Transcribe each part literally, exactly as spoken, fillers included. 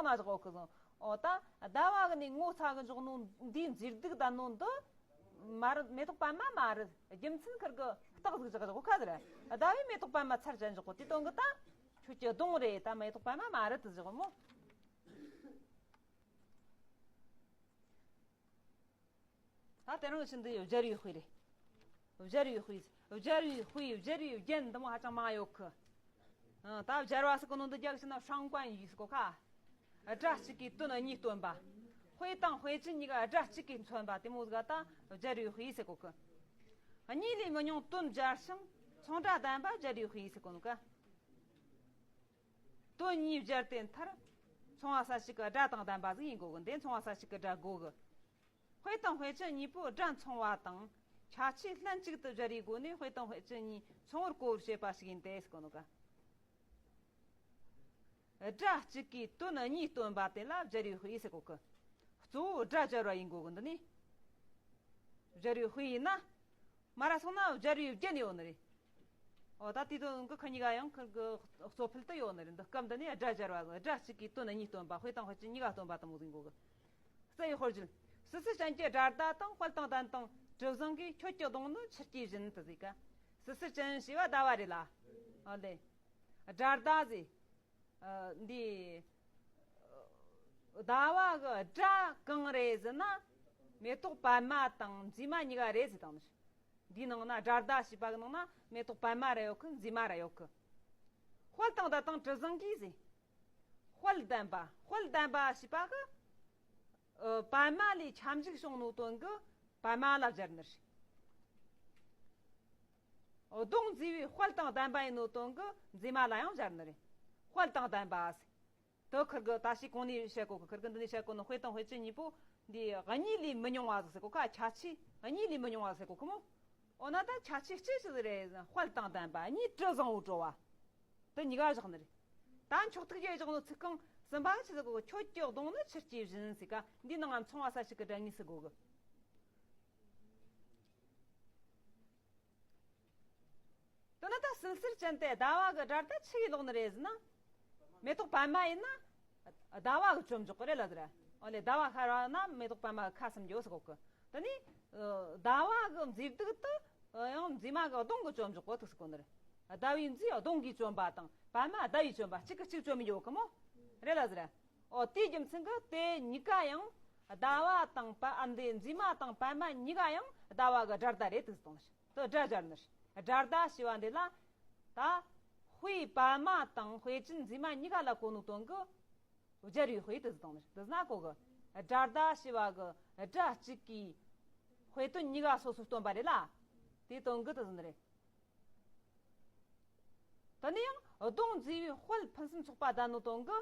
བཞག་གོ་གི་སོང་། ཨོ་ད་ཟླ་བ་གི་ནི་ངོ་ཚ་གི་འཇོག་ནོ་འདིའི་མཛེས་སྡུག་ལྡན་ནོ་འདི་མ་རེད། མེ་ཏོག་པད་མ་མ་རེད། རྒྱུ་མཚན་ཁིར་གི་རྟགས་ཟིག་བཞག་གོ་ཁ་ཟེར། ཟླ་བའི་མེ་ཏོག་པད་མ་ཚར་ཅན་འཇོག་གོ་དེ་དོན་གི་ད་ཁྱོད་ཀྱི་གདོང་རེད། ད་མེ་ཏོག་པད་མ་མ་རེད་དུ་བཞག་མོ། ད་དེ་རིང་ཞིག་འདི་སྦྱར་བའི་དཔེ་རེད། སྦྱར་བའི་དཔེ། སྦྱར་བའི་དཔེ། སྦྱར་བའི་རྒྱན་འདི་མོ་ཧ་ཅང་མང་ཡོད་གི། ཨ། ད་སྦྱར་བ་ཟེར་གོ་ནོ་འདི་རྒྱག་ཕྱིན་ན་ཧྲང་ཀོན་ཡིག་ཟེར་གོ་ཁ། སྒྲ་གཅིག་གིས་དོན་གཉིས་སྟོན་པ། དཔེ་དང་དཔེ་ཅན་གཉིས་ཀ་སྒྲ་གཅིག་གིས་མཚོན་པ་དེ་མོ་ཟིག་ད་སྦྱར་བའི་དཔེ་ཟེར་གོ་གི། གཉིས་ལས་མི་ཉུང་དོན་སྦྱར་ཞིང་མཚུངས་སྒྲ་ལྡན་པ་སྦྱར་བའི་དཔེ་ཟེར་གོ་ནོ་ག། དོན་གཉིས་སྦྱར་ཏེ་མཐར། མཚུངས་པ་གསལ་བྱེད་ཀྱི་སྒྲ་དང་ལྡན་པ་ཟིག་ཡིན་དགོས་གི། འདི་མཚུངས་པ་གསལ་བྱེད་ཀྱི་སྒྲ་དགོས་གི། དཔེ་དང་དཔེ་ཅན་གཉིས་པོ་སྒྲ་མཚུངས་པ་དང་ཁྱད་ཆོས་ལྷན་ཅིག་ཏུ་སྦྱར་བའི་སྒོ་ནས་དཔེ་དང་དཔེ་ཅན་གཉིས་མཚུངས་པར་གོ་བར་བྱེད་པ་ཞིག་ཡིན་ཏེ་ཟེར་གོ་ནོ་ག། སྒྲ་གཅིག་གིས་དོན་གཉིས་སྟོན་པ་དེ་ལ་སྦྱར་བའི་དཔེ་ཟེར་གོ་གི། གཙོ་བོ་སྒྲ་སྦྱར་བ་ཡིན་དགོས་གི། འདི་ནི་སྦྱར་བའི་དཔེ་ཡིན་ན། མ་ར་སོང་ན་སྦྱར་བའི་རྒྱན་ཡོད་ནི་རེད། ཨོ་ད་དེ་དོན་གི་ཁ་གཉིས་ཀ་ཡང་ཁིར་གི་གཙོ་ཕལ་དུ་ཡོད་ནི་རེད། འདི་སྐབས་འདི་ནས་སྒྲ་སྦྱར་བ། སྒྲ་གཅིག་གིས་དོན་གཉིས་སྟོན་པ། དཔེ་དང་དཔེ་ཅན་གཉིས་ཀ་སྟོན་པ་དང་མོ་ཟིག་གོ་གི། རྩ་བའི་དཔེར་བརྗོད། སྲིད་རྩེ་ཅན་གྱི་སྒྲ་བརྡ་དང་དཔལ་དང་ལྡན་དང་དྲི་བཟང་གིས། ཁྱོད་ཀྱི་གདོང་ནི་ཆུ་སྐྱེས་བཞིན་དུ་ཟེར་ག། སྲིད་རྩེ་ཅན་ཞེས་པ་ཟླ་བ་རེད་ལ། ཨོ་ལེ། སྒྲ་བརྡ་ཟེར། ཨ། འདི་ཟླ་བ་གི་སྒྲ་གང་རེད་ཟེར་ན། མེ་ཏོག་པད་མ་དང་མཛེས་མ་གཉིས་ཀ་རེད་ཟེར་དང་ནི། འདིའི་ནང་ན་སྒྲ་བརྡ་ཞེས་པ་གི་ནང་ན་མེ་ཏོག་པད་མ་ར་ཡོད་གི། མཛེས་མ་ར་ཡོད་གི། དཔལ་དང་ལྡན་དང་དྲི་བཟང་གིས་ཟེར། དཔལ་ལྡན་པ། དཔལ་ལྡན་པ་ཞེས་པ་གི། ཨ། པད་མ་ལས་ཁྱབ་འཇུག་བྱུང་ནོ་དོན་གི་པད་མ་ལ་སྦྱར་ནི་རེད། གདོང་མཛེས་པའི་དཔལ་དང་ལྡན་པ་ཡིན་ནོ་དོན་གི་མཛེས་མ་ལ་ཡང་སྦྱར་ནི་རེད། དཔལ་དང་ལྡན་པ་ཟེར། དེ་ཁིར་གི་ད་ཞིག་གོང་ནས་བཤད་གོ་གི། ཁིར་གི་འདི་ནས་བཤད་གོ་ནི་དཔེ་དང་དཔེ་ཅན་གཉིས་པོ་འདི་གཉིས་ལས་མི་ཉུང་བ་ཟིག་ཟེར་གོ་ཁ། ཁྱད་ཆོས་གཉིས་ལས་མི་ཉུང་བ་ཟེར་གོ་གི་མོ། འོ་ན་ད་ཁྱད་ཆོས་ཅི་ཞིག་རེད། དཔལ་དང་ལྡན་པ། གཉིས་དྲི་བཟང་པོ་བྲོ་བ། དེ་གཉིས་ཀ་བཞག་ནི་རེད། ད་མཆོག་ཐུག་རྒྱལ་བཞག་ནི་ཚིག་རྐང་གསུམ་པ་ཅི་ཟེར་གོ། ཁྱོད་ཀྱི་གདོང་ནི་ཆུ་སྐྱེས་བཞིན་ཟེར་ག། འདི་ནང་ང་མཚུངས་པ་གསལ་བྱེད་ཀྱི་སྒྲ་གཉིས་སུ་གོ་གི། དེ་ནི་ད་སྲིད་རྩེ་ཅན་དེ་ཟླ་བ་གི་སྒྲ་བརྡ་ཆི་གི་ལོག་ནི་རེད་ཟེར་ན། མེ་ཏོག་པད་མ་ཡིན་ན་ཟླ་བ་གི་ཅོ་འཇོག་གི་རེད་ལ་ཟེར། ཨོ་ལེ། ཟླ་བ་ཤར་བ་ན་མེ་ཏོག་པད་མ་གི་ཁ་ཟུམ་རྒྱུ་ཟེར་གོ་གི། དེ་ནི་ཟླ་བ་གི་མཛེས་སྡུག་དེ་ཡང་མཛེས་མ་གི་གདོང་གི་ཅོ་འཇོག་གི་ཐུག་ཟེར་གོ་ནི་རེད། ཟླ་བའི་མཛེས་གདོང་གིས་ཅོམ་པ་དང་པད་མ་ཟླ་བས་ཅོམ་པ་གཅིག་གིས་གཅིག་ཅོམ་ཡོད་གི་མོ། རེད་ལ་ཟེར། ཨོ་དེའི་རྒྱུ་མཚན་གི་དེ་གཉིས་ཀ་ཡང་ཟླ་བ་དང་པད། ཨ། འདི་མཛེས་མ་དང་པད་མ་གཉིས་ཀ་ཡང་ཟླ་བ་གི་སྒྲ་བརྡ་རེད་དུ་གཏོང་ནི་རེད། དེ་སྒྲ་སྦྱར་ནི་རེད། སྒྲ་བརྡ་ཞེས་པ་འདི་ལ་ད་དཔེ་པད་མ་དང་དཔེ་ཅན་མཛེས་མ་གཉིས་ཀ་ལ་གོ་ནོ་དོན་གི་སྦྱར་བའི་དཔེ་དུ་གཏོང་ནི་རེད། དེ་ན་གོ་གི། སྒྲ་བརྡ་ཞེས་པ་གི་སྒྲ་གཅིག་གིས་དཔེ་དོན་གཉིས་ཀ་སོ་སོར་སྟོན་པ་རེད་ལ། དེའི་དོན་གི་དེ་ཟེར་ནི་རེད། དེ་ནས་ཡང་གདོང་མཛེས་པའི་དཔལ་ཕུན་སུམ་ཚོགས་པ་ལྡན་ནོ་དོན་གི།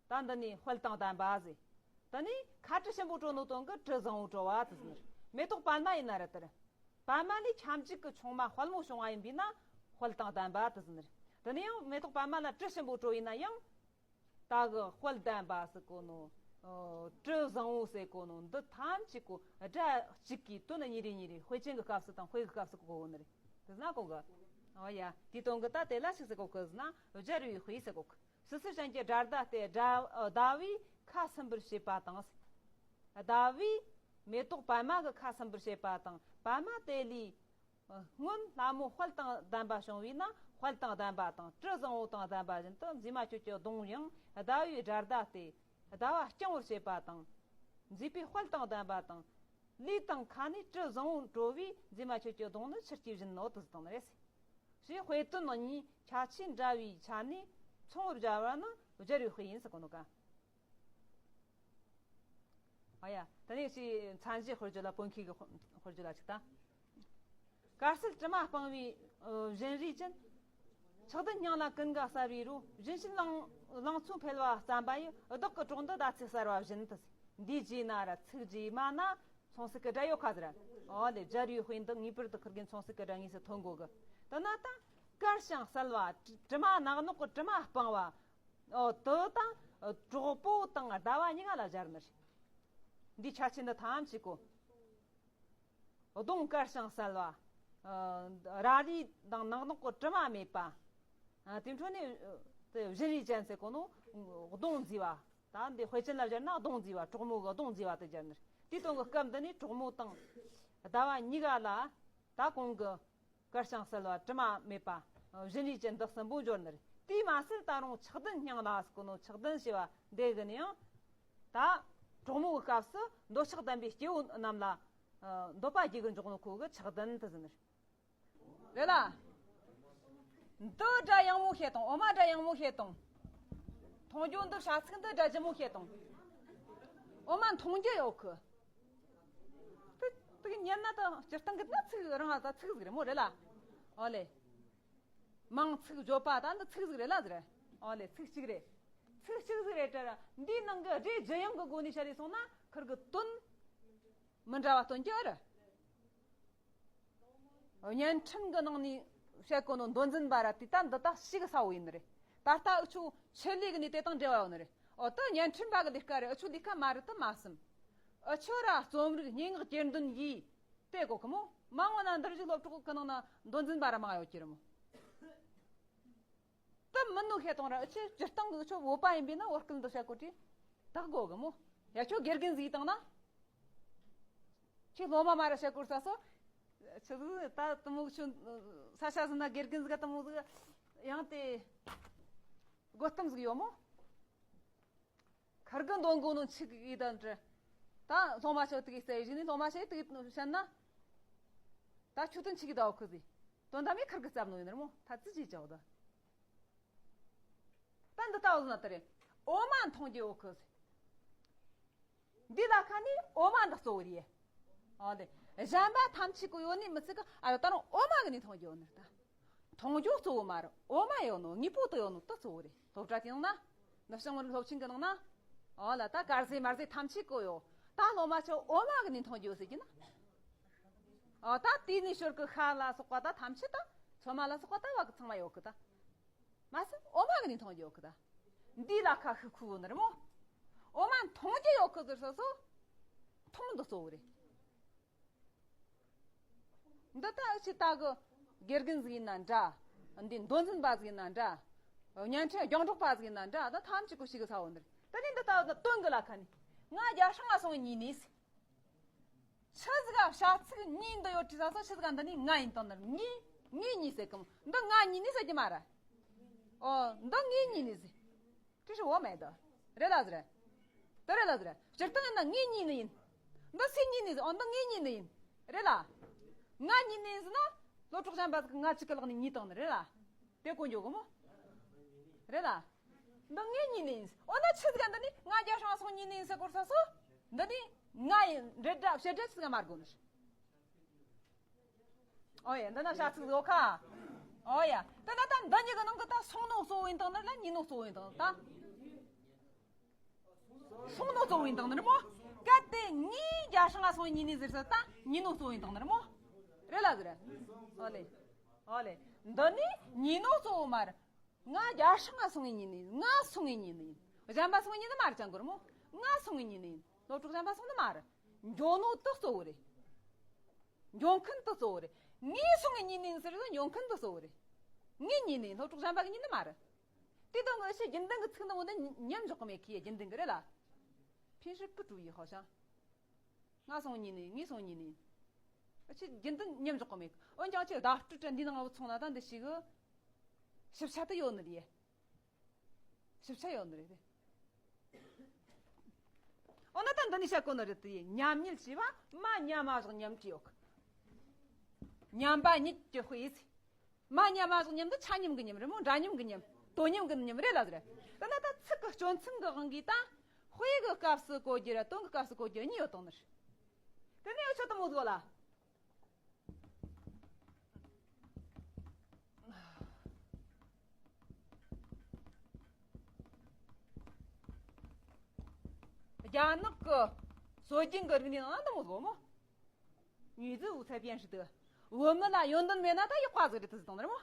ད་འདི་ནི་དཔལ་དང་ལྡན་པ་ཟེར། དེ་ནས་ཁ་དྲི་ཞིམ་པོ་བྲོ་ནོ་དོན་གི་དྲི་བཟང་པོ་བྲོ་བ་དེ་ཟེར་ནི་རེད། མེ་ཏོག་པད་མ་ཡིན་ན་རེད་དེ་རེད། པད་མ་ལས་ཁྱབ་འཇུག་གི་ཆུང་མ་དཔལ་མོ་བྱུང་བ་ཡིན་པས་ན་དཔལ་དང་ལྡན་པ་དེ་ཟེར་ནི་རེད། དེ་ནས་ཡང་མེ་ཏོག་པད་མ་ལ་དྲི་ཞིམ་པོ་བྲོ་ཡིན་ན་ཡང་། ད་གི་དཔལ་ལྡན་པ་ཟེར་གོ་ནོ། ཨོ། དྲི་བཟང་པོ་ཟེར་གོ་ནོ་འདི་ཐམས་ཅད་གོ་སྒྲ་གཅིག་གིས་དོན་གཉིས་རེ་གཉིས་རེ། དཔེ་ཅན་གྱི་སྐབས་སུ་དང་དཔེ་གི་སྐབས་སུ་གོ་གོ་ནི་རེད། དེ་ན་གོ་གི། ཨོ་ཡ། དེའི་དོན་གི་ད་དེ་ལ་ཞིག་ཟེར་གོ་གི་ཟེར་ན་སྦྱར་བའི་དཔེ་ཟེར་གོ་གི། སྲིད་རྩེ་ཅན་གྱི་སྒྲ་བརྡ་སྟེ་སྒྲ། ཨོ། ཟླ་བས་ཁ་ཟུམ་པར་བྱེད་པ་དང་། ཟླ་བས་མེ་ཏོག་པད་མ་གི་ཁ་ཟུམ་པར་བྱེད་པ་དང་། པད་མ་དེ་ལས་སྔོན་ལྷ་མོ་དཔལ་དང་ལྡན་པ་བྱུང་བས་ན་དཔལ་དང་ལྡན་པ་དང་དྲི་བཟང་པོ་དང་ལྡན་པ་བཞིན་དུ་མཛེས་མ་ཁྱོད་ཀྱི་གདོང་ཡང་ཟླ་བའི་སྒྲ་བརྡ་སྟེ་ཟླ་བ་བསྐྱང་བར་བྱེད་པ་དང་། མཛེས་པའི་དཔལ་དང་ལྡན་པ་དང་། ལུས་དང་ཁ་ནི་དྲི་བཟང་པོ་བྲོ་བས་མཛེས་མ་ཁྱོད་ཀྱི་གདོང་ནི་ཆུ་སྐྱེས་བཞིན་ནོ་དུ་བཏང་ནི་རེད། ཞེས་དཔེ་དོན་གཉིས་ཁྱད་ཆོས་འདྲ་བའི་ཆ་ནས་མཚུངས་པར་སྦྱར་བ་ནི་སྦྱར་བའི་དཔེ་ཡིན་ཟེར་གོ་ནོ་ག། ཨ་ཡ། དེ་ནས་ཞེས་མཚན་གཞི་དཔེར་བརྗོད་ལ་བོད་མཁས་ཀྱི་དཔེར་བརྗོད་ལ་ཅིག་ལྟ། དཀར་གསལ་དྲི་མ་སྤངས་པའི་བཞིན་རས་ཅན། ཆགས་སྡང་སྙིང་ལ་ཀུན་དགའ་གསལ་བའི་རོ། བཞིན་བྱེད་ལང་ལང་ཚོ་འཕེལ་བ་བརྩམས་པ་ཡི། བདག་གི་གྲོགས་འདི་ཟླ་ཚེས་གསལ་བ་བཞིན་དུ། འདིའི་རྗེས་ན་ར་ཚིག་རྗེས་མ་ན་མཚུངས་གསལ་གྱི་སྒྲ་ཡོད་ཁ་ཟེར། ཨོ་ལེ། སྦྱར་བའི་དཔེ་འདི་ངེས་པར་དུ་ཁིར་གི་མཚུངས་གསལ་གྱི་སྒྲ་དངོས་སུ་ཐོན་དགོས་གི། དེ་ན་ད་དཀར་ཞིང་གསལ་བ། དྲི་མ་ནག་ནོག་གི་དྲི་མ་སྤངས་པ། ཨོ་དེ་དང་གྲོགས་པོ་དང་ཟླ་བ་གཉིས་ཀ་ལ་སྦྱར་ནི་རེད། འདིའི་ཁྱད་ཆོས་འདི་ཐམས་ཅད་གོ། གདོང་དཀར་ཞིང་གསལ་བ། ཨ། རལ་གྲི་དང་ནག་ནོག་གི་དྲི་མ་མེད་པ། ཨ། དེ་འཕྲོ་ནས་དེ་བཞིན་རས་ཅན་ཟེར་གོ་ནོ། གདོང་མཛེས་པ། ད་འདི་དཔེ་ཅན་ལ་སྦྱར་ན་གདོང་བརྫིས་པ། གྲོགས་མོ་གི་གདོང་བརྫིས་པ་དེ་སྦྱར་ནི་རེད། དེའི་དོན་གྱི་སྐབས་འདི་ནས་གྲོགས་མོ་དང་ཟླ་བ་གཉིས་ཀ་ལ་ད་གོང་གི་གར་ཞིང་གསལ་བ་དྲི་མ་མེད་པ། ཨ། བཞིན་རས་ཀྱི་འདི་གསུམ་པོ་འབྱོར་ནི་རེད། དེས་མ་ཟད་ད་རུང་ཆགས་ལྡན་སྙིང་ལ་ཟེར་གོ་ནོ། ཆགས་ལྡན་ཞེས་པ་འདི་གི་ནི་ཡང་ད་གྲོགས་མོ་གི་སྐབས་སུ་འདོད་ཆགས་ལྡན་པའི་སྐྱེ་བོ་རྣམས་ལ། ཨ། འདོད་པ་རྒྱས་གི་འཇོག་ནོ་ཁོ་གི་ཆགས་ལྡན་དེ་ཟེར་ནི་རེད། རེད་ལ། འདི་སྒྲ་ཡང་མོ་བཤད་དང་། འོ་མ་སྒྲ་ཡང་མོ་བཤད་དང་། མཐོང་རྒྱུ་འདི་བྱ་ཚིག་འདི་སྒྲ་ལྗིད་མོ་བཤད་དང་། འོ་མ་མཐོང་རྒྱུ་ཡོད་གི། དེ་དེ་ཉན་ན་ད་སྤྱིར་བཏང་གི་ན་ཚིག་རང་ལ་ད་ཚིག་ཟིག་རེད་མོ། རེད་ལ། ཨོ་ལེ། མང་ཚིག་བརྗོད་པ་ད་འདི་ཚིག་ཟིག་རེད་ལ་ཟེར། ཨོ་ལེ། ཚིག་གཅིག་རེད། ཚིག་གཅིག་ཟིག་རེད་དྲ། འདིའི་ནང་གི་སྒྲའི་ལྗིད་ཡང་གི་སྒོ་ནས་བཤད་རེ་སོང་ན་ཁིར་གི་དོན་མི་འདྲ་བ་སྟོན་གྱི་ཨ་རེད། བརྙན་འཕྲིན་གྱི་ནང་ནས་བཤད་གོ་ནོ་མདོ་འཛིན་པ་ར་དེ་ད་འདི་ད་ཞིག་གི་ས་བོ་ཡིན་ནི་རེད། ད་ལྟ་འུ་ཆོ་ཆེད་ལས་གི་ནས་དེ་དང་འབྲེལ་བ་ཡོད་ནི་རེད། འོ་ད་བརྙན་འཕྲིན་པ་གི་ལས་ཀ་རེད། འུ་ཆོ་ལས་ཀ་མ་རེད་དུ་མ་བསམ། འུ་ཆོ་ར་རྩོམ་རིག་སྙན་ངག་གྱེར་འདོན་ཡིས་དེ་གོ་གི་མོ། མ་འོངས་ན་འདིར་བཞུགས་སློབ་གྲོགས་གི་ནང་ན་མདོ་འཛིན་པ་ར་མང་ཡོད་ཀྱི་རེད་མོ། དེ་མིན་ནོ་བཤད་གཏོང་ར། འུ་ཆོ་སྤྱིར་བཏང་གི་འུ་ཆོ་བོད་པ་ཡིན་པས་ན་བོད་སྐད་འདི་བཤད་གོ་དྲིས་དག་གོ་གི་མོ། ཡ་ཁྱོད་དགེ་རྒན་ཟིག་བཏང་ན། ཁྱེད་སློབ་མ་མ་ར་བཤད་གོ་ས་སོ། ཆི་ཟིག་ད་དུ་མོ་ཆུ་ས་ཆ་ཟིན་ན་དགེ་རྒན་ཟིག་ག་དུ་མོ་ཟིག་ཡང་དེ་དགོད་གཏམ་ཟིག་ཡོད་མོ། ཁར་གི་འདོན་གོ་ནོ་ཆིག་ཡིད་དང་འདྲ། ད་སློབ་མ་ཆོ་དེ་གི་ཟེར་བཞིན་ནི་སློབ་མ་ཆོ་དེ་གི་བཤད་ན། ད་ཆུ་དོན་ཆིག་གི་ཟླ་བ་ཁུ་ཟིག་དོན་དམ་མི་ཁར་གི་བརྩམས་ནོ་ཡིན་ནར་མོ། ད་ཙི་ཅི་ཅའོ་ད། ད་འདི་ལྟ་བུ་ན་དེ་རེད། འོ་མ་མཐོང་རྒྱུ་ཡོད་གི། འདི་ལ་ཁ་ནི་འོ་མ་འདི་གཙོ་བོ་རེད། ཨོ་དེ་གཞན་པ་ཐམས་ཅད་ཀྱི་ཡོད་ནི་མི་ཚིག་གི། ཨ་ཡོ་ད་རུང་འོ་མ་གི་ནི་མཐོང་རྒྱུ་ཡོད་ནི་རེད་ད། མཐོང་རྒྱུ་གཙོ་བོ་མ་རེད། འོ་མ་ཡོད་ནོ་དངོས་པོ་དུ་ཡོད་ནོ་དུ་གཙོ་བོ་རེད། སློབ་གྲྭ་དེ་ནང་ན། ནུབ་བྱང་མི་རིགས་སློབ་ཆེན་གི་ནང་ན། ཨོ་ལ་ད་དཀར་ཟས་དམར་ཟས་ཐམས་ཅད་གོ་ཡོད། ད་སློབ་མ་ཆོ་འོ་མ་གི་ནི་མཐོང་རྒྱུ་ཡོད་ཟེར་གྱི་ན། ཨོ་ད་དེ་ནི་ཞོར་གི་ཤ་ལ་སོགས་པ་ད་ཐམས་ཅད་ད་ཚོད་མ་ལ་སོགས་པ་ད་བ་གི་ཚང་མ་ཡོད་གི་ད། མ་ཟད་འོ་མ་གི་ནི་མཐོང་རྒྱུ་ཡོད་གི་ད། འདི་ལ་ཁ་ཤི་ཁུ་བོ་ནི་རེད་མོ། འོ་མ་མཐོང་རྒྱུ་ཡོད་གི་ཟེར་སོ་སོ། མཐོང་འདི་གཙོ་བོ་རེད། འདི་ལྟ་ཅི་ལྟ་གི་དགེ་རྒན་ཟིག་ཡིན་ན་འདྲ། འདི་མདོ་འཛིན་པ་ཟིག་ཡིན་ན་འདྲ། བརྙན་འཕྲིན་རྒྱང་སྒྲོག་པ་ཟིག་ཡིན་ན་འདྲ། ད་ཐམས་ཅད་ཀོ་ཞིག་གི་ས་བོ་འདིར། ད་ནི་འདི་ལྟ་བུ་དོན་གི་ལ་ཁ་ནི། ང་རྒྱ་སྲང་ང་སོང་ཉིན་ནིས། ཆི་ཟིག་ག་བྱ་ཚིག་གཉིས་འདི་ཡོད་དྲི་ས་སོ། ཆི་ཟིག་ག་འདི་ནི་ང་ཡིན་དང་ནི་ངའི་ངའི་གཉིས་ཟེར་གི་མོ། འདི་ང་གཉིས་ནི་ཟེར་གི་མ་ར། ཨོ་འདི་ངའི་གཉིས་ནི་ཟེར། ཀྲི་ཧྲི་འོ་མེད་དོ། རེད་ལ་ཟེར། དེ་རེད་ལ་ཟེར། སྤྱིར་བཏང་ཡིན་ན་ངའི་གཉིས་ནི་ཡིན། འདི་སུའི་གཉིས་ནི་ཟེར། ཨོ་འདི་ངའི་གཉིས་ནི་ཡིན། རེད་ལ། ང་གཉིས་ནི་ཡིན་ཟེར་ན། སློབ་གྲོགས་གཞན་པ་ཟིག་ང་གཅིག་གི་ལག་ནས་གཉིས་བཏང་ནི་རེད་ལ། དེ་གོ་འཇོག་གི་མོ། རེད་ལ། འདི་ངའི་གཉིས་ནི་ཡིན། ཨོ་ན་ཆི་ཟིག་ག་འདི་ནི་ང་རྒྱ་སྲང་སོང་གཉིས་ནི་ཡིན་ཟེར་གོ་ས་སོ། འདི་ནི་ང་ཡིན་འབྲེལ་སྒྲ་བྱེད་སྒྲ་ཆི་ཟིག་ག་མ་དགོ་ནི། ཨོ་ཡ། འདི་ན་བྱ་ཚིག་ཟོ་ཁ། ཨོ་ཡ། དེ་ན་ད་འདི་གཉིས་ཀྱི་ནང་གི་ད་སོང་ནོ་གཙོ་བོ་ཡིན་དང་ནི་ལ་ཉིན་ནོ་གཙོ་བོ་ཡིན་དང་ད། སོང་ནོ་གཙོ་བོ་ཡིན་དང་ནི་རེད་མོ། གལ་ཏེ་ངའི་རྒྱ་སྲང་ང་སོང་ཉིན་ནི་ཟེར་ས་ད་ཉིན་ནོ་གཙོ་བོ་ཡིན་དང་ནི་རེད་མོ། རེད་ལ་ཟེར། ཨོ་ལེ། ཨོ་ལེ། འདི་ནི་ཉིན་ནོ་གཙོ་བོ་མ་རེད། ང་རྒྱ་སྲང་ང་སོང་ངེ་ཉིན་ནི་ང་སོང་ངེ་ཉིན་ནི་ཡིན། གཞན་པ་སོང་ངེ་ཉིན་ནི་མ་རེད་ཅང་གོ་རེད་མོ། ང་སོང་ངེ་ཉིན་ནི་ཡིན། སློབ་ཕྲུག་གཞན་པ་སོང་ནི་མ་རེད། འགྱོ་ནོ་དུ་གཙོ་བོ་རེད། འགྱོ་མཁན་དུ་གཙོ་བོ་རེད། ངས་སོང་ངེ་ཉིན་ནི་ཡིན་ཟེར་ན་འགྱོ་མཁན་དུ་གཙོ་བོ་རེད། ངའི་ཉིན་ནི་ཡིན། སློབ་ཕྲུག་གཞན་པ་གི་ཉིན་ནི་མ་རེད། དེ་དང་གི་ཕྱི་རྒྱུན་ལྡན་གི་ཚིག་འདི་མོ་འདི་མཉམ་འཇོག་གི་མེད་ཁི་ཡ་རྒྱུན་ལྡན་གི་རེད་ལ། ཕིན་ཧྲི་ཀི་ཀྲུ་ཡི་ཧོ་ཤང་། ང་སོང་ཉིན་ནི་ངས་སོང་ཉིན་ནི། ཨ་ཆི་རྒྱུན་དུ་མཉམ་འཇོག་གི་མེད། འོན་ཀྱང་ཆི་བརྡ་སྤྲོད་དྲ་འདི་ནང་ལ་བུ་ཚོང་ན་ད་འདི་ཞིག་གི་ཞིབ་ཆ་དུ་ཡོད་ནི་རེད། ཞིབ་ཆ་ཡོད་ནི་རེད། འོ་ན་ད་འདི་ནི་བཤད་གོ་ནི་རེད་དེ་མཉམ་ཉིད་ཞེས་པ་མ་མཉམ་མ་བཞག་མཉམ་གྱི་ཡོད་གི། མཉམ་པ་ཉིད་ཀྱི་དཔེ་ཡིས། མ་མཉམ་མ་བཞག་མཉམ་དུ་ཆ་མཉམ་གི་མཉམ་རེད་མོ། འདྲ་མཉམ་གི་མཉམ། དོ་མཉམ་གི་མཉམ་རེད་ལ་ཟེར། དེ་ན་ད་ཚིག་གི་སྐྱོན་ཚིག་གི་དབང་གིས་ད། དཔེ་གི་སྐབས་སུ་གོ་རྒྱུ་ར་དོན་གི་སྐབས་སུ་གོ་རྒྱུ་གཉིས་ཡོད་དང་ནི་རེད། དེ་ནས་འུ་ཆོ་དུ་མོ་ཟོ་ལ། རྒྱ་ནག་གི་སྲོལ་རྒྱུན་གི་རིག་གནས་ནང་དུ་མོ་ཟོ་མོ། 女子无才便是德། བུད་མེད་ལ་ཡོན་ཏན་མེད་ན་ད་ཡག་པ་ཟིག་རེད་དུ་ཟེར་དང་ནི་རེད་མོ།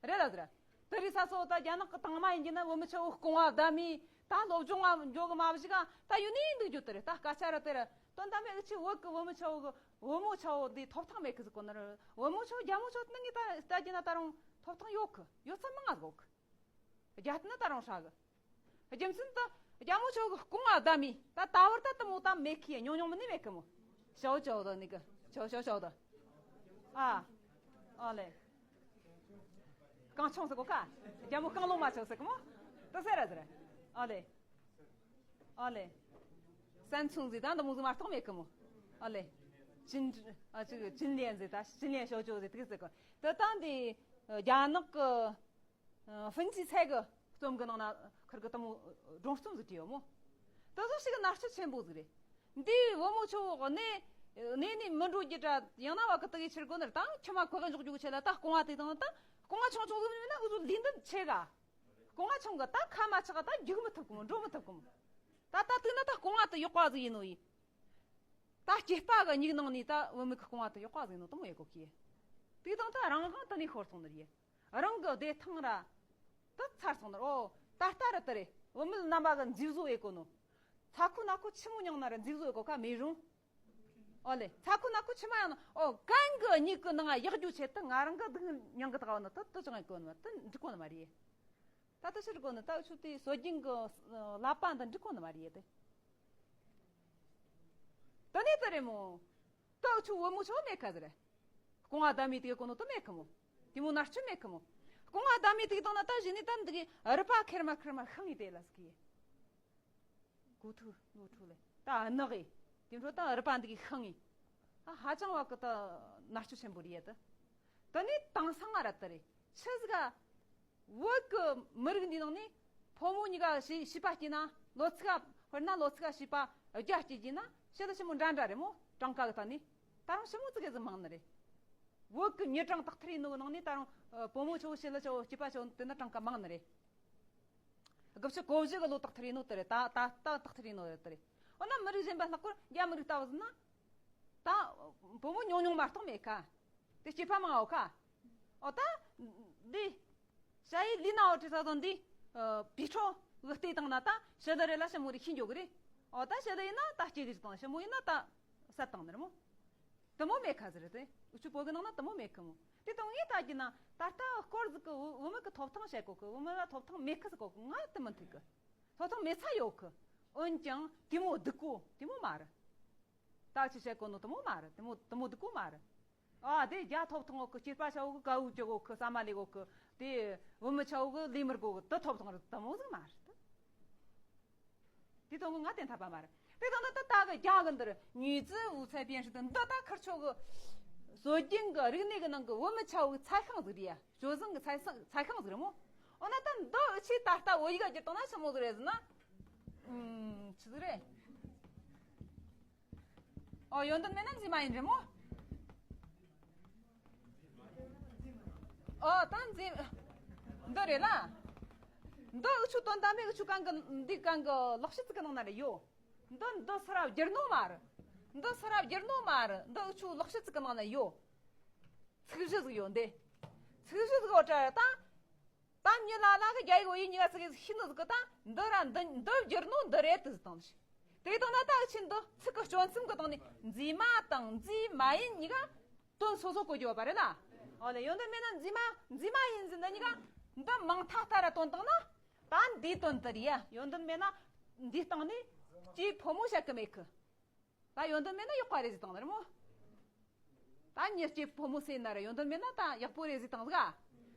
རེད་ལ་ཟེར། དེ་རིང་ས་སོ་ད་རྒྱ་ནག་གི་དང་མ་ཡིན་གྱི་ན་བུད་མེད་ཆ་བོ་རྐང་བ་བརྡབ་མི་ད་སློབ་སྦྱོང་བ་འཇོག་གི་མ་བཞི་ག་ད་ཡོད་ནི་འདུག་རྒྱུ་དེ་རེད། ད་སྐད་ཆ་ར་དེ་རེད། དོན་དམ་པའི་ཨུ་ཆི་བོད་གི་བུད་མེད་ཆ་བོ་གི་བུ་མོ་ཆ་བོ་འདི་ཐོབ་ཐང་མེད་གི་ཟེར་གོ་ནི་རེད། བུ་མོ་ཆ་བོ་རྒྱ་མོ་ཆ་བོ་དེ་ནི་ངས་ད་ལྟ་རྒྱུ་ན་ད་རུང་ཐོབ་ཐང་ཡོད་གི། ཡོད་ཚད་མང་ང་ཟིག་གི། རྒྱ་དེ་ནི་ད་རུང་ཧྲ་གི། རྒྱུ་མཚན་དུ་ རྒྱ་མོ་ཆོ་གི་རྐང་བ་བསྡམས་མི་ད་ད་བར་ད་དུ་མོ་ད་མེད་ཁི་ཉུང་ཉུང་མི་ནི་མེད་གི་མོ། ཞའོ་ཞའོ་ད་ནི་གི་ཞའོ་ཞའོ་ཞའོ་ད། ཨ། ཨ་ལེ། རྐང་ཆུང་ཟེར་གོ་ཁ། རྒྱ་མོ་རྐང་ལོ་མ་ཆོ་ཟེར་གི་མོ། ད་ཟེར་ར་ཟེར། ཨ་ལེ། ཨ་ལེ། སན་ཚུང་ཟི་ད་འདི་མོ་ཟི་མ་གཏོགས་མེད་གི་མོ། ཨ་ལེ། ཅིན་ཨ་ཅིག་ཅིན་ལིན་ཟི་ད་ཅིན་ལིན་ཞའོ་ཅོ་ཟི་དེ་ཟེར་གི། ད་ད་འདི་རྒྱ་ནག་གི་ཧྥིན་ཅི་ཚལ་གི་རྩོམ་གི་ནང་ན་ཁིར་གི་དུ་མོ་སྒྲུང་རྩོམ་ཟིག་བྲིས་ཡོད་མོ། དེ་ཚོ་ཞིག་གི་གནས་ཚུལ་ཆེན་པོ་ཟིག་རེད། འདིའི་བུ་མོ་ཆུང་གནས་གནས་ནས་མི་འགྲོ་རྒྱུ་འདྲ་ཡང་ན་བ་གི་དག་གི་ཕྱིར་གོ་ནར་དང་ཁྱི་མ་ཁོ་གི་འཇོག་རྒྱུ་ཆེ་ལ་ད་རྐང་བ་དེ་དང་ད་རྐང་བ་ཆུང་ཆུང་ཟིག་མིན་ན་འུ་ཚོ་ལས་འདི་ཆེ་ག་རྐང་བ་ཆུང་གི་ད་ཁ་མ་ཆག་ད་རྒྱུག་མི་ཐུབ་གི་མོ་འགྲོ་མི་ཐུབ་གི་མོ། ད་ད་དུས་ན་ད་རྐང་བ་དེ་གཡོག་པ་ཟིག་ཡིན་ནོ་ཡིན། ད་སྐྱེས་པ་གི་མྱིག་ནང་ནས་ད་བུད་མེད་གི་རྐང་བ་དེ་གཡོག་པ་ཟིག་ཡིན་ནོ་དུ་མོ་ཡེ་གོ་གི། དེ་དང་ད་རང་དབང་དུ་ནས་ཤོར་སོང་ནི་རེད། རང་གི་བདེ་ཐང་ར། ད་ཚར་སོང་ནི་རེད། ཨོ་ད་ལྟ་ར་དེ་རེད། བུད་མེད་རྣམ་པ་གི་འཇིགས་བཟོ་ཡེ་གོ་ནོ། ཚ་ཁུ་ན་ཁུ་ཆི་མོ་མྱངས་ན་ར་འཇིགས་བཟོ་ཡེ་གོ་ཁ་མེད་རུང་། ཨོ་ལེ་ཚ་ཁུ་ན་ཁུ་ཆི་མ་ཡང་ནོ། ཨོ་གན་གི་མྱིག་གི་ནང་ཡག་རྒྱུ་ཆེད་དུ་ང་རང་གི་སྡུག་མྱངས་གི་དགའ་བ་ནི་དུ་དུ་ཅང་ཡེ་གོ་ནི་མ་དུ་འགྲིག་གོ་ནི་མ་རེད། ད་དུ་ཕྱིར་གོ་ནི་ད་འུ་ཆུ་དེ་སྲོལ་རྒྱུན་གི་ལག་པ་འདི་འགྲིག་གོ་ནི་མ་རེད་དེ། དེ་ནས་དེ་རེད་མོ། ད་འུ་ཆུ་བུ་མོ་ཆོ་མེད་ཁ་ཟེར། རྐང་བ་བསྡམས་མི་དེ་གོ་ནོ་དུ་མེད་ཁི་མོ། དེ་མོ་མནར་གཅོད་མེད་ཁི་མོ། རྐང་བ་བསྡམས་མི་དེ་དང་ན་ད་གཞི་ནས་ད་འདི་གི་རུས་པ་ཁེར་མ་ཁེར་མ་ཤིང་ཡི་དེ་ལ་སྐྱེ། གོ་ཐུ་ལོ་ཐུ་ལེ་ད་ནག་གི་དེ་འཕྲོ་ད་རུས་པ་འདི་གི་ཤིང་ཡི། ཨ་ཧ་ཅང་བ་གི་ད་མནར་གཅོད་ཆེན་པོ་རེད་ཡ་ད། དེ་ནས་དེང་སང་ང་ར་ད་རེད་ཆི་ཟིག་ག་བོད་ཀྱི་མི་རིགས་འདིའི་ནང་ནས་ཕོ་མོ་གཉིས་ཀ་བྱིས་བྱིས་པ་སྐྱེས་ན་ལོ་ཚིགས་དཔེར་ན་ལོ་ཚིགས་བྱིས་པ་བརྒྱ་སྐྱེས་རྗེས་ན་ཞི་ལི་ཞི་མོ་འདྲ་འདྲ་རེད་མོ། གྲངས་ཀ་གི་ཐད་ནས་ད་རུང་ཞི་མོ་ཙི་གེ་ཟིག་མང་ནི་རེད། བོད་ཀྱི་མྱི་གྲངས་དག་ཐེར་ཡིན་ནོ་གི་ནང་ནས་ད་རུང་ཕོ་མོ་ཆོ་ཞི་ལི་ཆོ་སྐྱེས་པ་ཆོ་དེ་ན་གྲངས་ཀ་མང་ནི་རེད། དགུ་བཅུ་གོ་བཞི་གི་ལོ་དག་ཐེར་ཡིན་ནོ་དེ་རེད། ད་ད་ད་དག་ཐེར་ཡིན་ནོ་དེ་རེད། འོ་ན་མི་རིགས་གཞན་པ་ལྷག་པར་རྒྱ་མི་རིགས་ལྟ་བུ་ཟིན་ན། ད་བུ་མོ་ཉུང་ཉུང་མ་གཏོགས་མེད་ཁ། དེ་སྐྱེས་པ་མང་བ་ཁ། ཨོ་ད། འདི། ཞ་ཡི་ལི་ན་འོ་ཁྲི་ས་དང་འདི། བི་ཁྲོ་གི་ལྟས་བཏང་ན་ད་ཞི་ལི་རེད་ལ་ཞི་མོ་རེད་ཤི་འགྱོ་གི་རེད། ཨོ་ད་ཞི་ལི་ཡིན་ན་ད་སྐྱེ་གི་ཞིག་དང་ཞི་མོ་ཡིན་ན་ད་བསད་བཏང་ནི་རེད་མོ། དེ་མོ་མེད་ཁ་ཟེར་རེད་དེ། འུ་ཆུ་བོད་གི་ནང་ན་དེ་མོ་མེད་ཁི་མོ། དེ་དང་ངས་ད་གྱི་ན་ད་ལྟ་སྐོར་ཟིག་གི་བུ་བུ་མོ་གི་ཐོབ་ཐང་བཤད་གོ་གི་བུ་མོ་ལ་ཐོབ་ཐང་མེད་ཁི་ཟིག་གོ་གི་ང་དེ་མི་འཐུས་གི། ཐོབ་ཐང་མེད་ཚ་ཡོད་གི། འོན་ཀྱང་དེ་མོ་སྡུག་གོ་དེ་མོ་མ་རེད། ད་ཅི་བཤད་གོ་ནོ་དེ་མོ་མ་རེད། དེ་མོ་དེ་མོ་སྡུག་གོ་མ་རེད། ཨ་དེ་རྒྱ་ཐོབ་ཐང་གི་སྐྱེས་པ་ཆ་བོ་གི་དགའ་བོ་ཅི་གོ་གི་ས་མ་ལས་གོ་གི། དེ་བུ་མོ་ཆ་བོ་གི་ལས་མི་དགོ་གི་དེ་ཐོབ་ཐང་རེད་དེ་མོ་ཟིག་མ་རེད། དེ་དོན་གི་ང་དེ་འཐད་པ་མ་རེད། དེ་དང་ད་ད་གི་རྒྱ་གི་འདིར་女子五彩编织ཟེར་དེ་འདི་ད་ཁིར་ཆོ་གི་སྲོལ་རྒྱུན་གི་རིག་གནས་གི་ནང་གི་བུ་མོ་ཆ་བོ་གི་ཚལ་ཤིང་ཟིག་རེད་ཡ། སྤྱོད་བཟང་གི་ཚལ་ཤིང་ཚལ་ཤིང་ཟིག་རེད་མོ། འོ་ན་ད་འདི་འུ་ཆོས་ད་ལྟ་བོད་ཡིག་ག་བསྒྱུར་བཏང་ན་ཆི་མོ་ཟིག་རེད་ཟེར་ན། ཨུམ། ཆི་ཟིག་རེད། ཨོ་ཡོན་ཏན་མེད་ན་མཛེས་མ་ཡིན་རེད་མོ། ཨོ་ད་མཛེས། འདི་རེད་ལ། འདི་འུ་ཆོ་དོན་དག་མེད་འུ་ཆོ་གང་གི་འདི་གང་གི་ལོག་ཤི་ཙི་གི་ནང་ན་རེད་ཡོ། འདི་འདི་སི་ར་བསྒྱུར་ནོ་མ་རེད། འདི་སི་ར་བསྒྱུར་ནོ་མ་རེད། འདི་འུ་ཆོ་ལོག་ཤི་ཙི་གི་ནང་ན་ཡོ། ཚིག་གཞི་ཟིག་ཡོད་འདི། ཚིག་གཞི་ཟིག་ཡོད་དྲ་ད། ད་མྱི་ལ་ལ་གི་རྒྱ་ཡིག་བོད་ཡིག་གཉིས་ཀ་ཚིག་གི་ཤིན་ཏུ་ཟིག་གི་ད་འདི་ར་འདི་འདི་བསྒྱུར་ནོ་འདི་རེད་དུ་ཟིག་བཏང་ཞིག་དེ་དང་ན་ད་ཕྱིན་འདི་ཚིག་གི་སྤྱོད་མཚམས་གི་སྟེང་ནས་མཛེས་མ་དང་མཛེས་མ་ཡིན་གཉིས་ཀ་དོན་སོ་སོ་གོ་རྒྱུ་བ་རེད་ལ། འོ་ལེ་ཡོན་ཏན་མེད་ན་མཛེས་མ་མཛེས་མ་ཡིན་ཟིན་འདི་གཉིས་ཀ་འདི་མང་ཐ་ཐ་ར་དོན་བཏང་ན། ད་འདིའི་དོན་དེ་རེད་ཡ། ཡོན་ཏན་མེད་ན་འདིའི་སྟེང་ནས་སྐྱེས་ཕོ་མོ་བཤད་གི་མེད་གི། ད་ཡོན་ཏན་མེད་ན་གཡོག་པ་རེད་ཟེར་བཏང་ནི་རེད་མོ། ད་མྱི་སྐྱེས་ཕོ་མོ་ཟེར་ན་ར་ཡོན་ཏན་མེད་ན་ད་ཡག་པོ་རེད་ཟེར་བཏང་ཟིག་ཨ།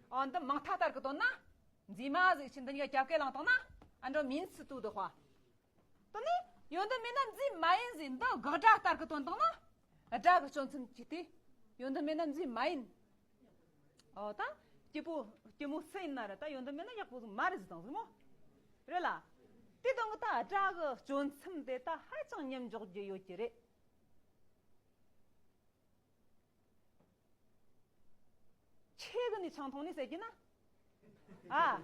འོ་འདི་མང་ཐ་ཐར་གི་དོན་ན། མཛེས་མ་ཟིག་ཕྱིན་འདི་གཉིས་ཀ་རྒྱབ་སྐད་བླངས་བཏང་ན། ཨ་འགྲོ་མིན་སི་ཏུ་དུ་དཔའ། དེ་ནས་ཡོན་ཏན་མེད་ན་མཛེས་མ་ཡིན་ཟེར་འདི་དགག་སྒྲ་ལྟར་གི་དོན་བཏང་ན། སྒྲ་གི་སྤྱོད་མཚམས་ཀྱི་དེ། ཡོན་ཏན་མེད་ན་མཛེས་མ་ཡིན། ཨོ་ད། སྐྱིད་པོ་སྐྱིད་མོ་སུ་ཡིན་ན་ར་ད་ཡོན་ཏན་མེད་ན་ཡག་པོ་ཟིག་མ་རེད་ཟེར་བཏང་ཟིག་མོ། རེད་ལ། དེ་དང་གི་ད་སྒྲ་གི་སྤྱོད་མཚམས་དེ་ད་ཧ་ཅང་མཉམ་འཇོག་རྒྱུ་ཡོད་ཀྱི་རེད། ཁྱེད་གི་ནི་ཆང་འཐུང་ནི་ཟེར་གྱི་ན། ཨ།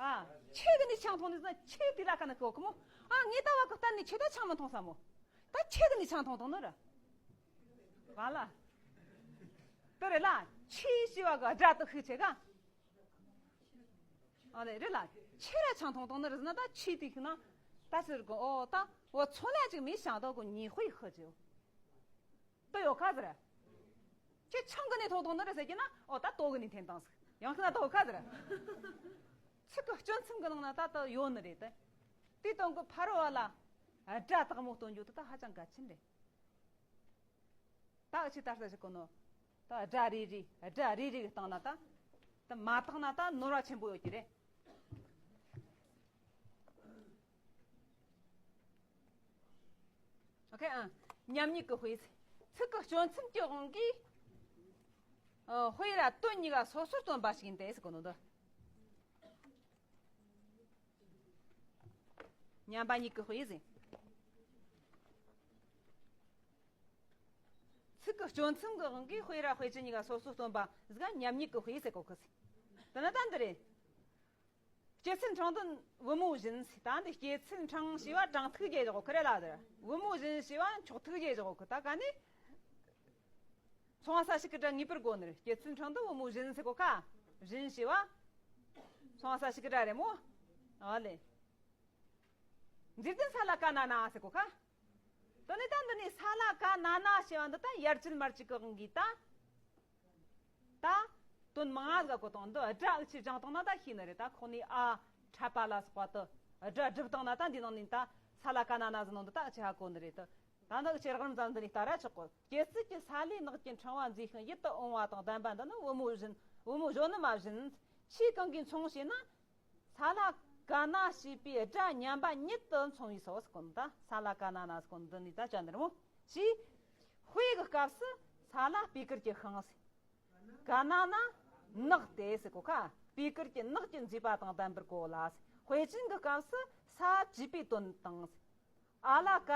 ཨ། ཁྱེད་གི་ནི་ཆང་འཐུང་ནི་ཟེར་ན་ཁྱེད་དེ་ལ་ཁ་ན་གོ་གི་མོ། ཨ་ངས་ད་བ་གི་གཏན་ནི་ཁྱེད་ད་ཆང་མི་འཐུང་ས་མོ། ད་ཁྱེད་གི་ནི་ཆང་འཐུང་འཐུང་ནི་ར། ག་ལ། དེ་རེད་ལ། ཁྱེད་ཞི་བ་གི་སྒྲ་དུ་ཤི་ཆེ་ག་ཨ་ལེ་རེད་ལ། ཁྱེད་ར་ཆང་འཐུང་འཐུང་ནི་རེད་ཟེར་ན་ད་ཁྱེད་དེ་ཤི་ན། ད་ཟེར་གི་ཨོ་ད། 我从来就没想到过你会喝酒。 དེ་ཡོད་ཁ་ཟེར། ཁྱེད་ཆང་གི་ནས་འཐུང་འཐུང་ནི་རེད་ཟེར་གྱི་ན་ཨོ་ད་ལྟོ་གི་ནས་འཐེན་བཏང་ཟིག་ཡང་ཁྱེད་ན་ལྟོ་ཁ་ཟེར། ཚིག་གི་སྐྱོན་མཚམས་གི་ནང་ན་ད་ད་ཡོད་ནི་རེད་དེ། དེའི་དོན་གི་ཕ་རོལ་བ་ལ་སྒྲ་དག་མོ་སྟོན་རྒྱུ་དེ་ད་ཧ་ཅང་གལ་ཆེན་རེད། ད་འུ་ཆོས་ད་ལྟ་ཞིག་གོ་ནོ། ད་སྒྲ་རེ་རེ་སྒྲ་རེ་རེ་གི་སྟེང་ན་ད་ད་མ་བརྟགས་ན་ད་ནོར་བ་ཆེན་པོ་ཡོད་ཀྱི་རེད། ཨོ་ཁེ། ཨ། མཉམ་ཉིད་ཀྱི་དཔེ། ཚིག་གི་སྐྱོན་མཚམས་ཀྱི་དབང་གིས། ཨ། དཔེ་ར་དོན་གཉིས་ཀ་སོ་སོར་སྟོན་པ་ཞིག་ཡིན་ཏེ་ཟེར་གོ་ནོ་འདི། མཉམ་པ་ཉིད་ཀྱི་དཔེ་ཟེར། ཚིག་གི་སྐྱོན་མཚམས་ཀྱི་དབང་གིས་དཔེ་ར་དཔེ་ཅན་གཉིས་ཀ་སོ་སོར་སྟོན་པ་ཟིག་ག་མཉམ་ཉིད་ཀྱི་དཔེ་ཟེར་གོ་གི་ཟེར། དེ་ན་ད་འདི་རེད། སྐྱེད་ཚལ་འཕྲང་དུ་བུ་མོ་བཞིན་ཟེར། ད་འདི་སྐྱེད་ཚལ་འཕྲང་ཞེས་པ་འཕྲང་ཐིག་བརྒྱད་བཞག་གོ་ཁི་རེད་ལ་ཟེར། བུ་མོ་བཞིན་ཞེས་པ་འཕྲང་ཐིག་བརྒྱད་བཞག་གོ་ཁི། ད་ག་ནི། མཚུངས་པ་ས་ཞིག་གི་སྒྲ་ངེས་པར་དགོས་ནི་རེད། སྐྱེད་ཚལ་འཕྲང་དུ་བུ་མོ་བཞིན་ཟེར་གོ་ཁ། བཞིན་ཞེས་པ། མཚུངས་པ་ས་ཞིག་གི་སྒྲ་རེད་མོ། ཨ་ལེ། མཛེས་ལྡན་ས་ལ་ཀ་ན་ན་ཟེར་གོ་ཁ། དེ་ནས་ད་འདི་ནས་ས་ལ་ཀ་ན་ན་ཞེས་པ་འདི་ད་ཡར་བཅད་མར་བཅད་ཀྱི་དབང་གིས་ད། ད། དོན་མང་ང་ཟིག་གོ་དང་འདི་སྒྲ་འུ་ཆོས་སྦྱངས་བཏང་ན་ད་ཤེས་ནི་རེད། ད་ཁོ་ནས་ཨ་འཕྲད་པ་ལ་སོགས་པ་དུ་སྒྲ་སྒྲུབ་བཏང་ན་ད་འདི་ནང་ནས་ད་ས་ལ་ཀ་ན་ན་ཟེར་ནོ་འདི་ད་འུ་ཆོས་ཧ་གོ་ནི་རེད་དུ། ད་འདི་འུ་ཆོས་རགས་རིམ་ཙམ་འདི་ནས་ལྟ་ར་ཆོག་གོ། སྐྱེད་ཚལ་གྱི་ས་ལའི་ནགས་ཀྱི་ཕྲེང་བ་མཛེས་ཤིང་ཡིད་དུ་འོང་བ་དང་ལྡན་པ་འདི་ནི་བུ་མོ་བཞིན། བུ་མོ་གཞོན་ནུ་མ་བཞིན། ཆོས་གང་གིས་མཚུངས་ཞེ་ན། ས་ལ་ཀ་ན་ཞེས་པའི་སྒྲ་མཉམ་པ་ཉིད་དུ་མཚུངས་པས་སོ་ཟེར་གོ་ནོ། ད་ས་ལ་ཀ་ན་ན་ཟེར་གོ་ནོ་འདི་ནས་ད་བཅད་ནི་རེད་མོ། ཞེས། དཔེ་གི་སྐབས་སུ་ས་ལ་སྤོས་དཀར་གྱི་ཤིང་ཟེར། ཀ་ན་ན་ནགས་ཏེ་ཟེར་གོ་ཁ། སྤོས་དཀར་གྱི་ནགས་ཀྱི་མཛེས་པ་དང་ལྡན་པར་གོ་ལ་ཟེར། དཔེ་ཅན་གྱི་སྐབས་སུ་ས་བཅད་པའི་དོན་དང་ཟེར། ཨ་ལ་ཀ།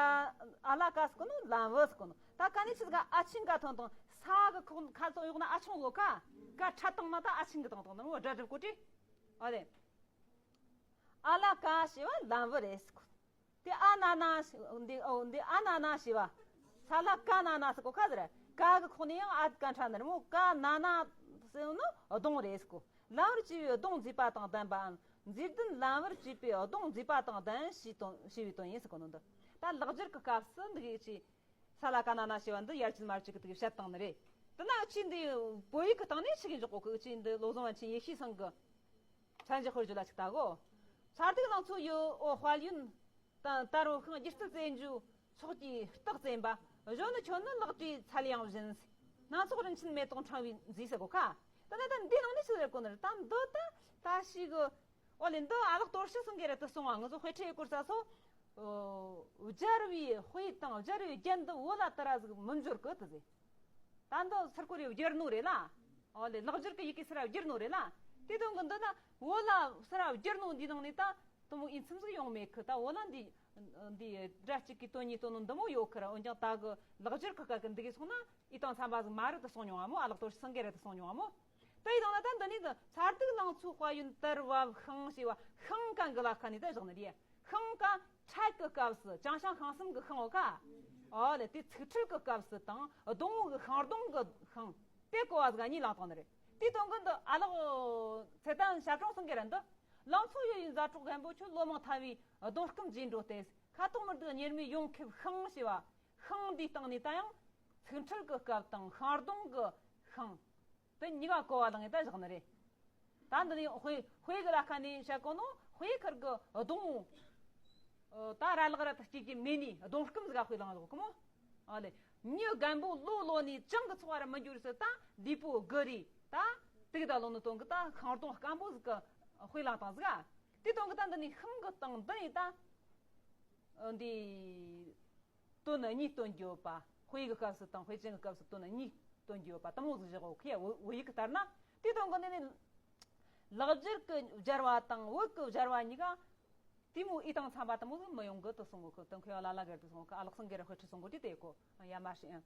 ཨ་ལ་ཀ་ཟེར་གོ་ནོ་ལམ་བུ་ཟེར་གོ་ནོ། ད་ཀ་ནས་ཆི་ཟིག་ག་ཨ་ཆིང་ག་ཐོན་དང་ས་གི་ཁོག་ཁ་ཐོག་གཡོག་ན་ཨ་ཆུང་ལོ་ཀ། ཀ་ཕྲད་བཏང་ན་ད་ཨ་ཆིང་གི་བཏང་བཏང་ནོ་སྒྲ་སྒྲུབ་གོ་དྲི། ཨ་ལེ། ཨ་ལ་ཀ་ཞེས་པ་ལམ་བུ་རེད་ཟེར་གོ། དེ་ཨ་ན་ན་ཞེས་འདི་ཨོ་འདི་ཨ་ན་ན་ཞེས་པ། ས་ལ་ཀ་ན་ན་ཟེར་གོ་ཁ་ཟེར། ཀ་གི་ཁོག་ནས་ཡང་ཨ་ཀ་ཕྲད་ནི་རེད་མོ། ཀ་ན་ན་ཟེར་ནོ་གདོང་རེད་ཟེར་གོ། ལམ་བུར་བཅས་པའི་གདོང་མཛེས་པ་དང་ལྡན་པའམ། མཛེས་ལྡན་ལམ་བུར་བཅས་པའི་གདོང་མཛེས་པ་དང་ལྡན་ཞེས་དོན་ཞེས་པའི་དོན་ཡིན་ཟེར་གོ་ནོ་འདི། ད་ལེགས་སྦྱར་གྱི་སྐབས་སུ་འདི་གི་ཅི། ས་ལ་ཀ་ན་ན་ཞེས་པ་འདི་ཡར་བཅད་མར་བཅད་ཀྱི་དེ་གི་བཤད་སྟངས་ནི་རེད། དེ་ན་འུ་ཆོས་འདི་བོད་ཡིག་གི་སྟེང་ནས་ཆི་གི་འཇོག་གོ་གི། འུ་ཆོས་འདི་བློ་བཟང་པཎ་ཆེན་ཡེ་ཤེས་ཚང་གི་འཆར་གཞི་དཔེར་བརྗོད་ལ་ཅིག་ལྟ་གོ། མཚར་སྡུག་ལང་ཚོའི་འོད་དཔལ་ཡོན། ད་དར་བུ་ཤིང་སྒྱུ་རྩལ་རྩེད་འཇོའི་ཚོགས་ཀྱིས་རྟགས་བཙེམས་པ། གཞོན་ནུ་ཁྱོད་ནི་ལག་བྲིས་ཚལ་ཡང་བཞིན། སྣ་ཚོགས་རིན་ཆེན་མེ་ཏོག་ཕྲེང་བས་མཛེས་ཟེར་གོ་ཁ། ད་ནི་ད་འདི་ནང་ནས་ཆི་ཟེར་གོ་ནི་རེད། ད་འདི་ད་ད་ཞིག་གི་ཨོ་ལེ། འདི་ཨ་ལགས་དོར་ཞི་སེང་གེ་ར་དུ་སོང་བ། ང་ཚོ་དཔེ་ཁྲིད་སྐོར་ས་སོ། སྦྱར་བའི་དཔེ་དང་སྦྱར་བའི་རྒྱན་འདི་བོད་ལ་དེ་ར་ཟིག་མི་འབྱོར་གི་དུ་ཟེར། ད་འདི་སར་གོ་རེ་བསྒྱུར་ནོ་རེད་ལ། ཨོ་ལེ། ལེགས་སྦྱར་གི་ཡི་གེ་སི་ར་བསྒྱུར་ནོ་རེད་ལ། དེ་དོན་གི་འདི་ན་བོད་ལ་སི་ར་བསྒྱུར་ནོ་འདི་ནང་ནས་ད་དུ་མོ་ཨིན་ཚིམ་ཟིག་ཡོང་མེད་གི། ད་བོད་ལ་འདི་འདི་སྒྲ་གཅིག་གི་དོན་གཉིས་སྟོན་ནོ་འདི་མོ་ཡོད་གི་ར། འོན་ཀྱང་ད་གི་ལེགས་སྦྱར་གི་སྐབས་གི་འདི་གི་སོང་ན་ཨི་དང་འཚམ་པ་ཟིག་མ་རེད་དུ་སོང་མྱོང་བ་མོ། ཨ་ལགས་དོར་ཞི་སེང་གེ་ར་དུ་སོང་མྱོང་བ་མོ། དེ་ཡི་དང་ན་ད་འདི་ནི་ད་མཚར་སྡུག་ལང་ཚོའི་དཔལ་ཡོན་དར་བབ་ཤིང་ཞེས་པ་ཤིང་ཀ་འགི་ལ་ཁ་ནི་ད་བཞག་ནི་རེད། ཤིང་ཀ་ཕྲད་ཀྱི་སྐབས་སུ་ཅང་ཤང་ཤང་གསུམ་གི་ཤིང་འོ་ཁ། ཨོ་ལེ། དེ་ཚིག་ཕྲད་ཀྱི་སྐབས་སུ་དང་སྡོང་བོ་གི་ཤིང་སྡོང་གི་ཤིང་དེ་གོ་བ་ཟིག་གཉིས་ལངས་བཏང་ནི་རེད། དེ་དོན་གི་འདི་ཨ་ལགས་ཚེ་བརྟན་ཞབས་དྲུང་སེང་གེ་ར་འདི་ལང་ཚོ་ཡི་ཡི་མཛའ་གྲོགས་རྒན་པོ་ཁྱོད་ལོ་མང་ཐར་བའི་གདོང་སྐམ་རྗེས་འགྲོ་སྟེ་ཁ་དོག་མི་འདུག་གཉེར་མའི་ཡོང་ཁེབས་ཤིང་ཞེས་པ་ཤིང་འདིའི་སྟེང་ནས་ད་ཡང་ཚིག་ཕྲད་ཀྱི་སྐབས་དང་ཤིང་སྡོང་གི་ཤིང་། དེ་གཉིས་ཀ་གོ་བ་ལངས་ད་བཞག་ནི་རེད། ད་འདི་ནི་དཔེ་དཔེ་གི་ལ་ཁ་ནས་བཤད་གོ་ནོ་དཔེ་ཁར་གི་སྡོང་། ད་ར་ལག་ར་ད་སྐྱེས་ཀྱི་མེ་ནི་སྡོང་སྐམ་ཟིག་ག་དཔེ་ལངས་གོ་གི་མོ། ཨ་ལེ། མྱི་རྒན་པོ་ལོ་ལོ་ནས་ཅང་གི་ཚོར་བ་ར་མི་འགྱུར་ཟེར་ད་ལུས་པོ་དགུ་རེ་ད་དུག་ད་ལོ་ནི་དོན་གི་ད་ཤིང་སྡོང་སྐམ་པོ་ཟིག་གི་དཔེ་ལངས་བཏང་ཟིག་ག། དེ་དོན་གི་ད་འདི་ནི་ཤིང་གི་སྟེང་འདི་ཡིན་ད། འདི། དོན་གཉིས་སྟོན་རྒྱུ་ཡོད་པ། དཔེ་གི་སྐབས་སུ་དང་དཔེ་ཅན་གི་སྐབས་སུ་དོན་གཉིས་སྟོན་རྒྱུ་ཡོད་པ་དེ་མོ་ཟིག་བཞག་གོ་ཁི། བོད་ཡིག་གི་ལྟར་ན་དེ་དོན་གི་འདི་ནི་ལེགས་སྦྱར་གི་སྦྱར་བ་དང་བོད་གི་སྦྱར་བ་གཉིས་ཀ་དེ་མོ་ཨི་དང་འཚམ་པ་དེ་མོ་ཟིག་མི་ཡོང་གི་དུ་སོང་གོ་ཁི། དོན་ཁོ་ཡང་ལ་ལ་གར་དུ་སོང་གི། ཨ་ལགས་སེང་གེ་ར་དཔེ་ཁྲིད་སོང་གོ་དེ་དེ་གོ་ཡ་མ་ཧྲི་ཨང་།